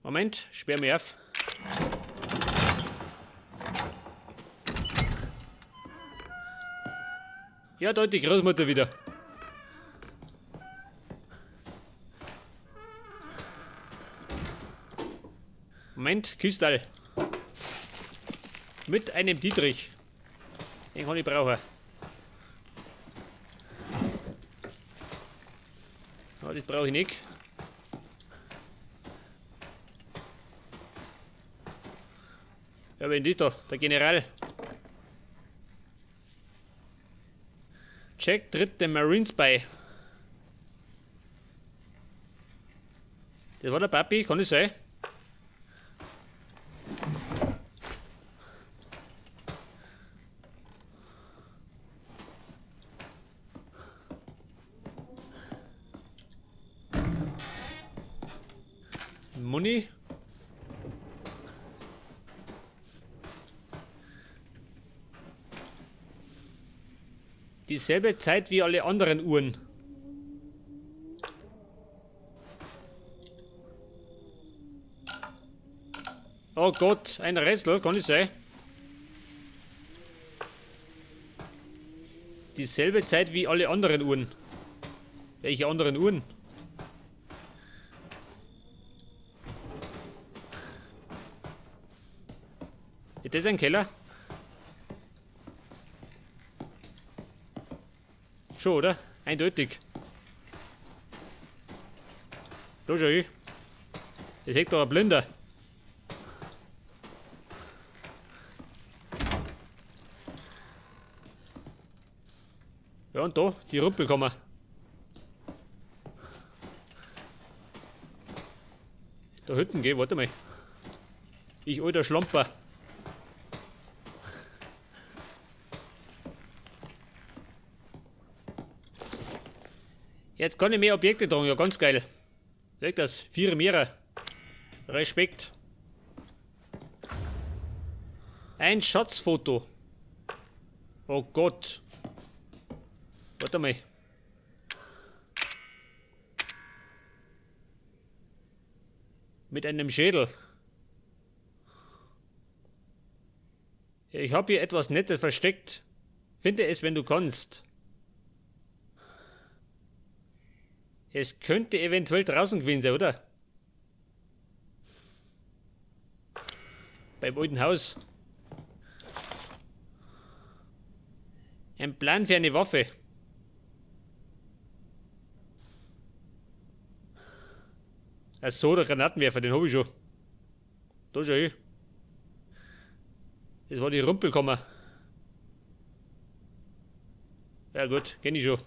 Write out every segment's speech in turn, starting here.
Moment, sperr mich auf. Ja, da die Großmutter wieder. Moment, Kistal. Mit einem Dietrich. Den kann ich brauchen. Ja, das brauche ich nicht. Ja, wen ist da? Der General. Jack tritt den Marines bei. Das war der Papi, kann das sein? Muni. Dieselbe Zeit wie alle anderen Uhren. Oh Gott, ein Rätsel, kann es sein? Dieselbe Zeit wie alle anderen Uhren. Welche anderen Uhren? Ist das ein Keller? Schon, oder? Eindeutig. Da schau ich. Das hängt doch ein Blinder. Ja, und da, die Rumpelkammer. Da hinten, geh, warte mal. Ich alter Schlamper. Jetzt kann ich mehr Objekte tragen, ja ganz geil. Sag das, 4 Mehrer. Respekt. Ein Schatzfoto. Oh Gott. Warte mal. Mit einem Schädel. Ich hab hier etwas Nettes versteckt. Finde es, wenn du kannst. Es könnte eventuell draußen gewesen sein, oder? Beim alten Haus. Ein Plan für eine Waffe. Ach so, der Granatenwerfer, den hab ich schon. Da schau ich. Das war die Rumpelkammer. Ja gut, kenn ich schon.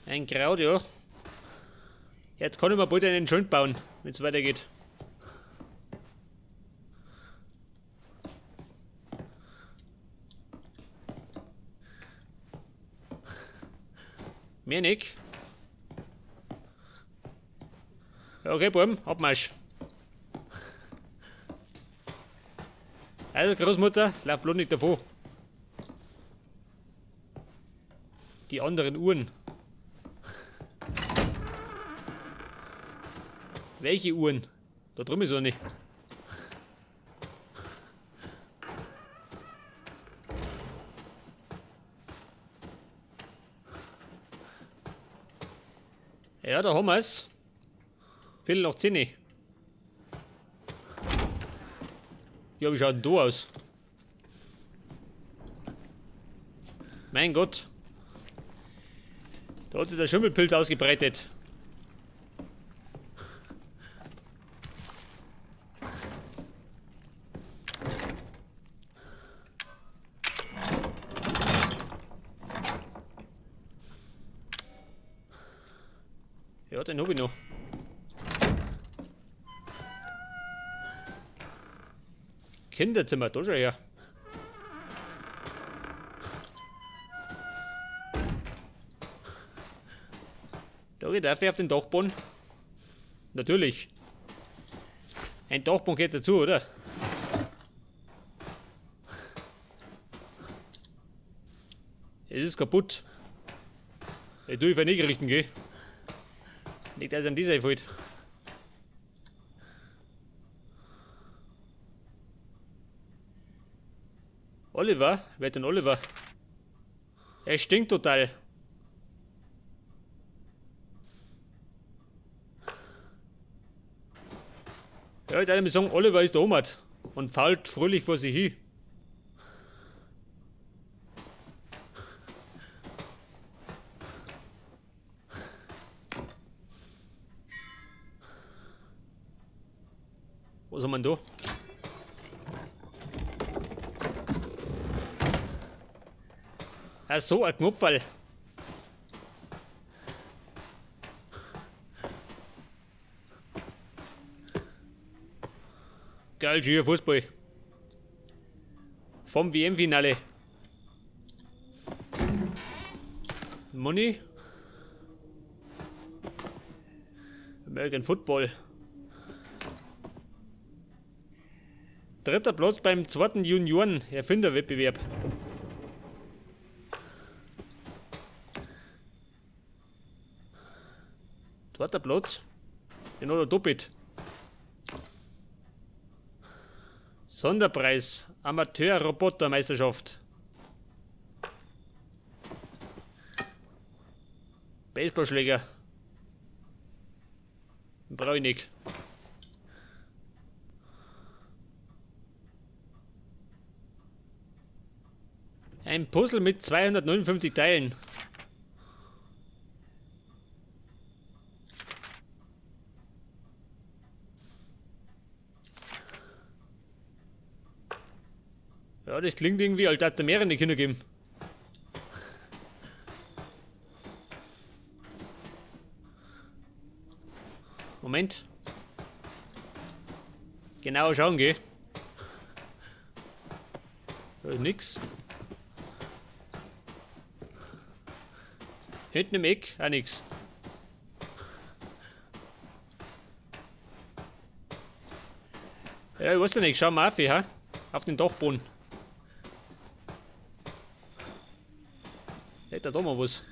Ein Kraut, ja. Jetzt kann ich mir bald einen Joint bauen, wenn's weitergeht. Mehr nicht. Okay, Buben, Abmarsch. Also Großmutter, lauf bloß nicht davon. Die anderen Uhren. Welche Uhren? Da drüben ist eine. Ja, da haben wir's. Viertel nach 10. Ja, wie schaut denn da aus? Mein Gott. Da hat sich der Schimmelpilz ausgebreitet. Ja, den hab ich noch. Kinderzimmer, da schau her. Da geht auf den Dachboden. Natürlich. Ein Dachboden geht dazu, oder? Es ist kaputt. Ich tue ich nicht richten, gell? Nicht, dass an dieser fällt. Oliver? Wer ist denn Oliver? Er stinkt total. Ja, ich würde mir sagen, Oliver ist der Omad und fault fröhlich vor sich hin. Was haben wir denn da? Ach so, ein Knopferl. Geil, hier Fußball. Vom WM-Finale. Money. American Football. Dritter Platz beim zweiten Junioren-Erfinderwettbewerb. Zweiter Platz. Den hat er doppelt. Sonderpreis Amateur-Robotermeisterschaft. Baseballschläger. Brauche ich nicht. Ein Puzzle mit 259 Teilen. Ja, das klingt irgendwie, als hätte es mehrere Kinder geben. Moment. Genau schauen, gell? Da ist nix. Hinten im Eck auch nix. Ja, ich weiß ja nicht, schau mal auf, ha? Auf den Dachboden. Hätte da mal was.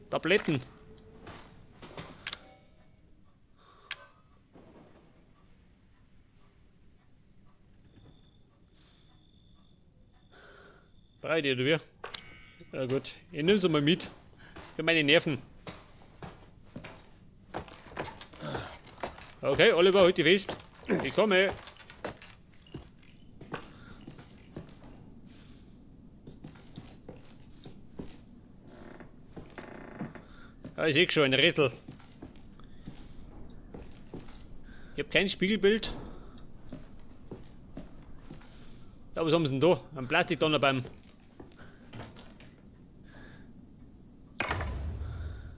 Tabletten. Breit, oder wie? Ja gut, ich nehm's einmal mit. Für meine Nerven. Okay, Oliver, halt dich fest. Ich komme. Ah, ich seh schon ein Rätsel. Ich hab kein Spiegelbild. Ja, was haben sie denn da? Ein Plastikdonnerbaum.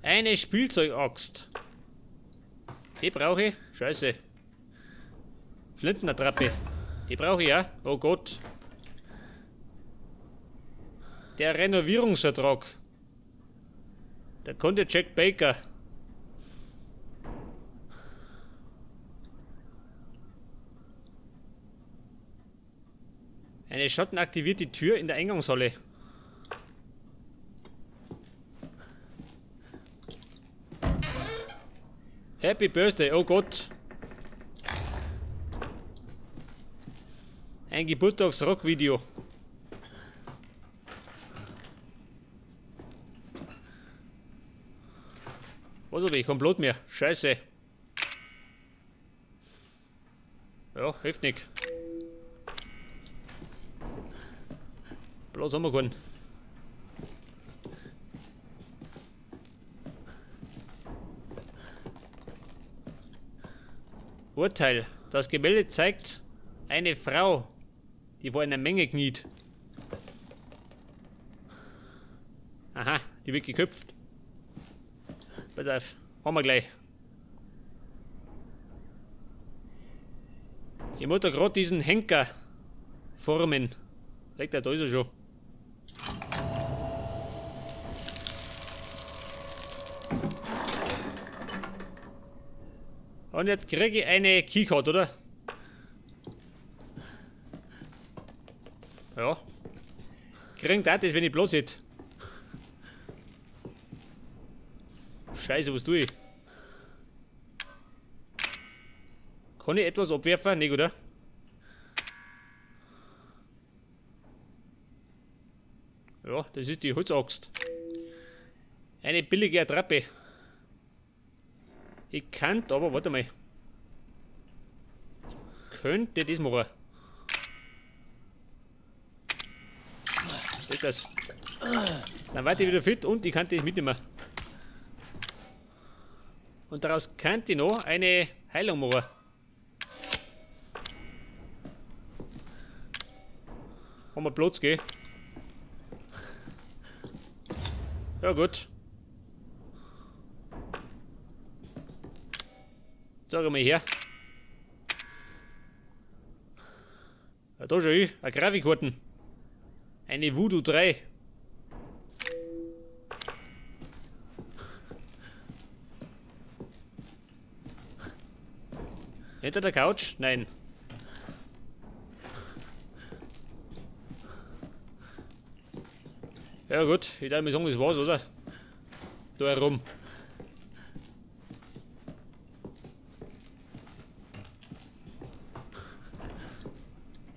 Eine Spielzeugaxt. Die brauche ich. Scheiße. Flintenattrappe. Die brauche ich ja. Oh Gott. Der Renovierungsvertrag. Der Kunde Jack Baker. Eine schattenaktivierte Tür in der Eingangshalle. Happy Birthday, oh Gott. Ein Geburtstags-Rock-Video. Was hab ich? Kein Blut mehr. Scheiße. Ja, hilft nicht. Bloß haben wir keinen. Urteil. Das Gemälde zeigt eine Frau, die vor einer Menge kniet. Aha, die wird geköpft. Pass auf, haben wir gleich. Ich muss da grad diesen Henker formen. Legt er, da ist er schon. Und jetzt kriege ich eine Keycard, oder? Ja. Kriegen da das, wenn ich Platz hätte. Scheiße, was tue ich? Kann ich etwas abwerfen? Nicht, oder? Ja, das ist die Holzaxt. Eine billige Attrappe. Ich kann aber, warte mal. Könnte das machen. Geht das? Dann warte ich wieder fit und ich kann das mitnehmen. Und daraus könnte ich noch eine Heilung machen. Haben wir Platz, gell? Ja gut. Sag mal her. Ja, da schau ich, eine Grafikkarten. Eine Voodoo 3. Hinter der Couch? Nein. Ja gut, ich darf mir sagen, das war's, oder? Da herum.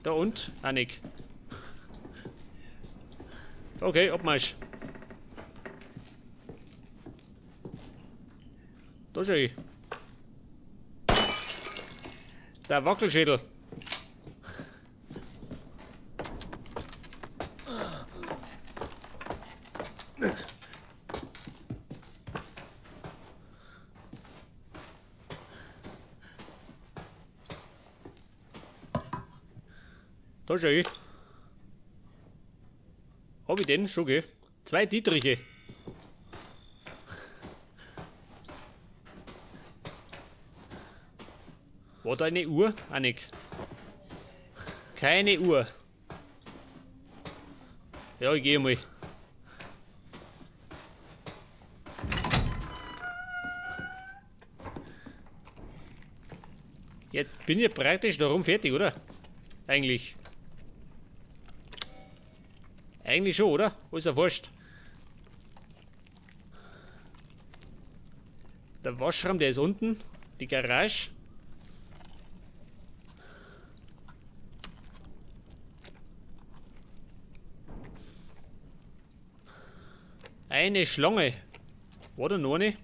Da und? Ah, nick. Okay, Abmarsch. Da schau ich. Der Wackelschädel. Da schau ich. Hab ich den schon, gell? 2 Dietriche. War da eine Uhr? Auch nicht. Keine Uhr. Ja, ich geh mal. Jetzt bin ich praktisch darum fertig, oder? Eigentlich. Eigentlich schon, oder? Alles erforscht. Der Waschraum, der ist unten. Die Garage. Eine Schlange. War da noch eine?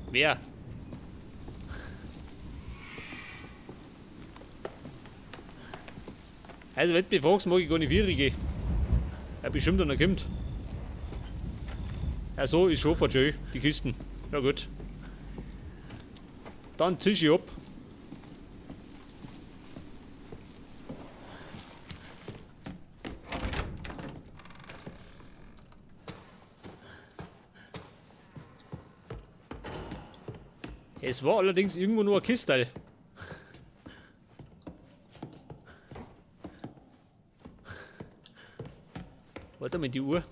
Wer? Also, wenn du mich fragst, mag ich gar nicht Vierige. Ja, bestimmt einer kommt. Ja, so ist schon schön, die Kisten. Ja gut. Dann zieh ich ab. Es war allerdings irgendwo nur ein Kistel. Warte mal, die Uhr.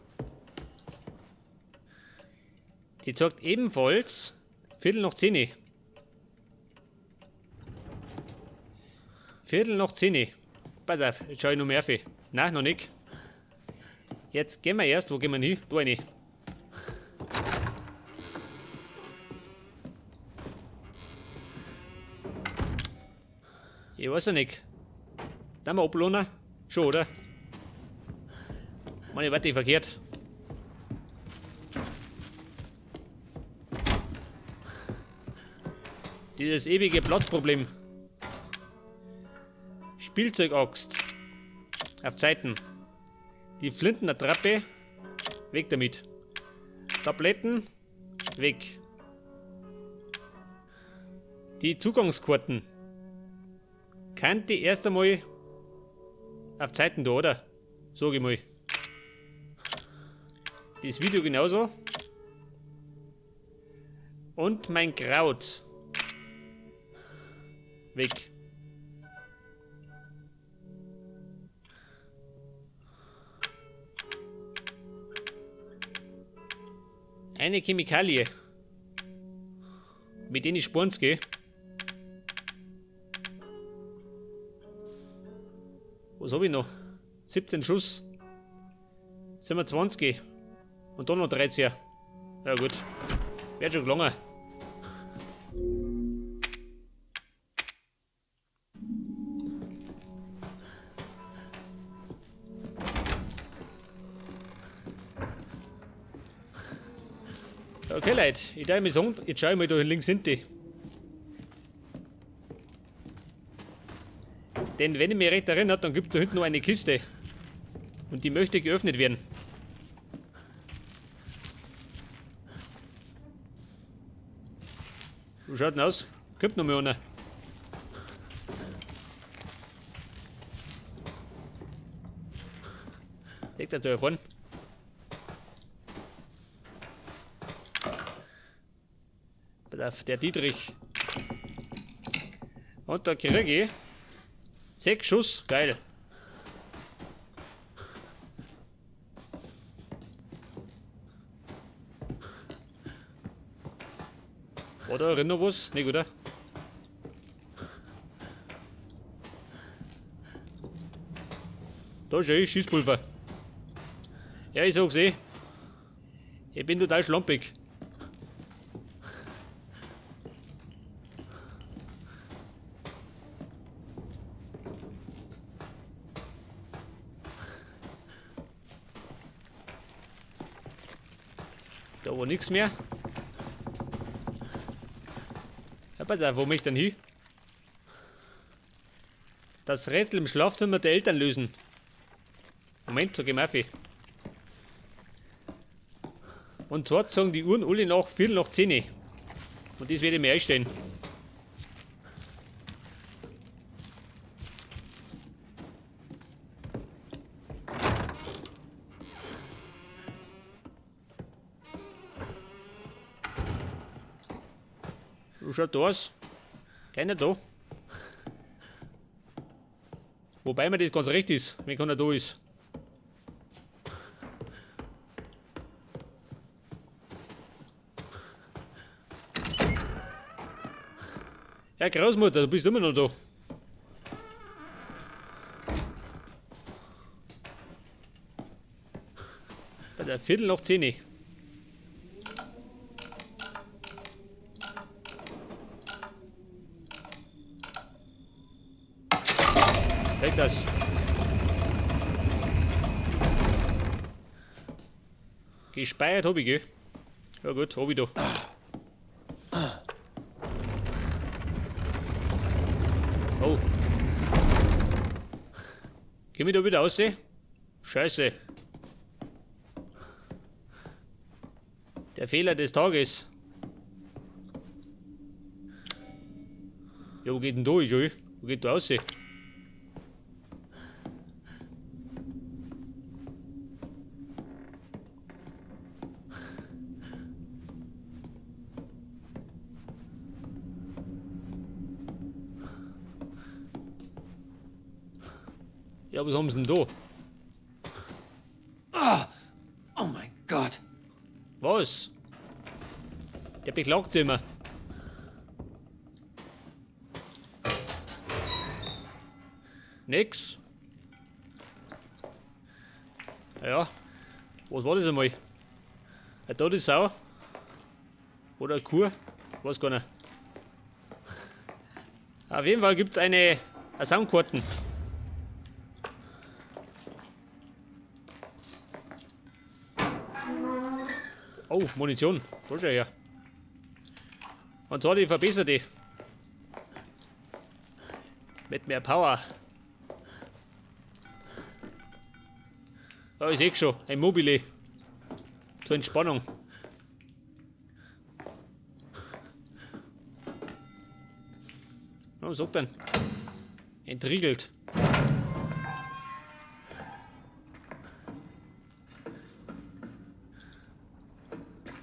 Die zeigt ebenfalls 10:15. 10:15. Pass auf, jetzt schau ich noch mehr auf. Nein, noch nicht. Jetzt gehen wir erst, wo gehen wir hin? Da rein. Ich weiß ja nicht. Dann mal ablohnen. Schon, oder? Meine, warte, ich verkehrt. Dieses ewige Platzproblem. Spielzeugaxt. Auf Zeiten. Die Flintenattrappe. Weg damit. Tabletten. Weg. Die Zugangskarten. Kann die erst einmal auf Zeiten da, oder? Sag ich mal. Das Video genauso. Und mein Kraut. Weg. Eine Chemikalie. Mit denen ich Spons gehe. Was hab ich noch? 17 Schuss. Sind wir 20. Und dann noch 13. Ja gut. Wird schon gelungen. Okay Leute, ich darf mir sagen, jetzt schau ich mal da links hinten. Denn wenn ich mich recht erinnere, dann gibt es da hinten noch eine Kiste. Und die möchte geöffnet werden. Wie schaut denn aus? Kommt noch mal einer. Legt er da vorne. Der Dietrich. Und da kriege ich 6 Schuss. Geil. War da drin noch was? Nicht, oder? Da ist eh Schießpulver. Ja, ich sag's eh. Ich bin total schlampig. Da war nix mehr. Ja, pass auf, wo möchte ich denn hin? Das Rätsel im Schlafzimmer der Eltern lösen. Moment, da gehen wir auf. Und zwar sagen die Uhren alle nach 10:15. Und das werde ich mir einstellen. Wie schaut da aus? Keiner da. Wobei mir das ganz recht ist, wenn keiner da ist. Ja, Großmutter, du bist immer noch da. Bei der 10:15. Weg das. Gespeichert hab ich, gell? Ja gut, hab ich da. Oh. Komm ich da wieder raus? Scheiße. Der Fehler des Tages. Ja, wo geht denn da, Joey? Wo geht da raus? Ja, was haben sie denn da? Ah, oh mein Gott. Was? Der beklagt sich immer. Nix. Ja. Was war das einmal? Eine tote Sau? Oder eine Kuh? Weiß gar nicht. Auf jeden Fall gibt's eine Soundkarten. Oh, Munition. Da schau her. Und zwar die verbesserte. Mit mehr Power. Da ist eh schon ein Mobile. Zur Entspannung. Was sagt denn? Entriegelt.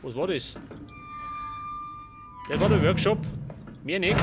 Was war das? Das war der Workshop. Mehr nicht.